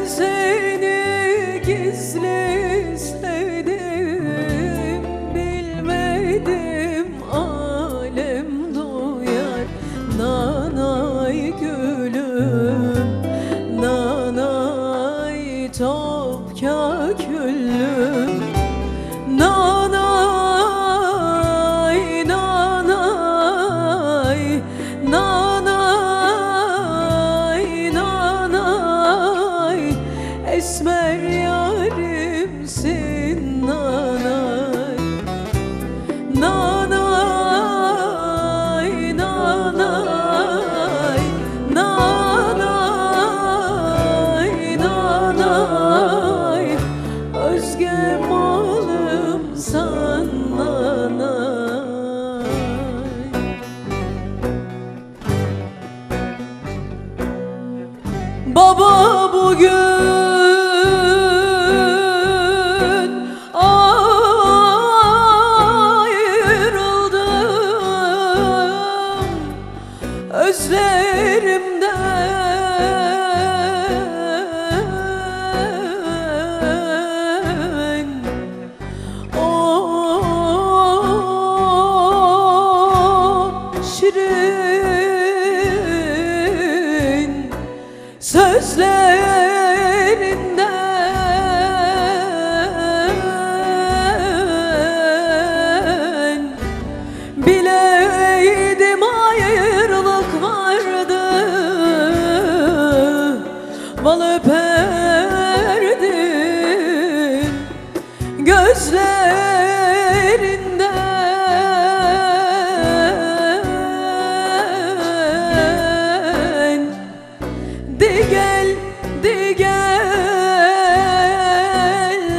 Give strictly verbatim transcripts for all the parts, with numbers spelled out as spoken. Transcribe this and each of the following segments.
Seni gizli sevdim, bilmedim alem duyar. Nanay gülüm, nanay topka küllüm. Nanay, nanay, nanay, nanay, esmer yarimsin nanay. Nanay, nanay, nanay, nanay, özge malımsan nanay. Baba bugün ayrıldım özlerimden. O şirin sözlerinden bileydim ayrılık vardı. Bal öperdim gözlerinden. De gel, de gel,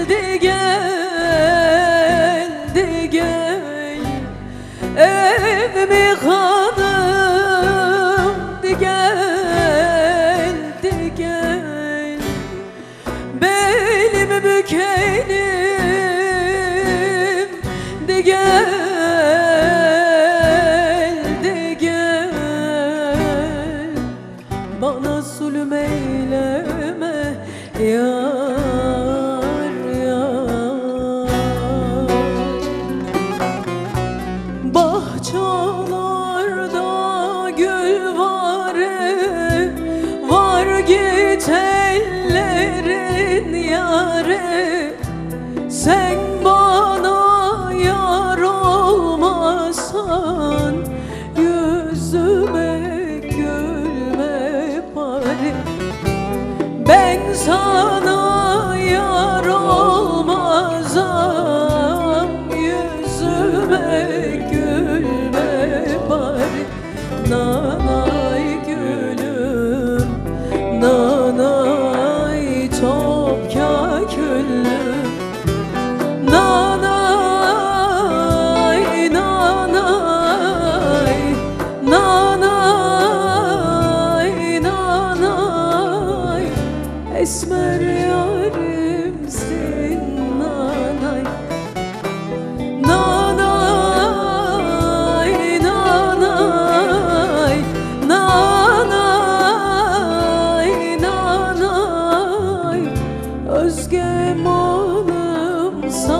de gel, de gel. Ev mi hanım, de gel, de gel. Belimi bükelim, de gel, de gel. Bana zulüm eyleme, yar, yar. Bahçalarda gül var, var git ellerin yare. Sen bana yar olmasan yüzüme gülme bari. Ben sana yar olmazam, yüzüme gülme bari. Nanay gülüm, nanay topka küllüm. Nanay, nanay, nanay, nanay, esmer yarimsin nanay. Nanay, nanay, nanay, nanay, özge malımsan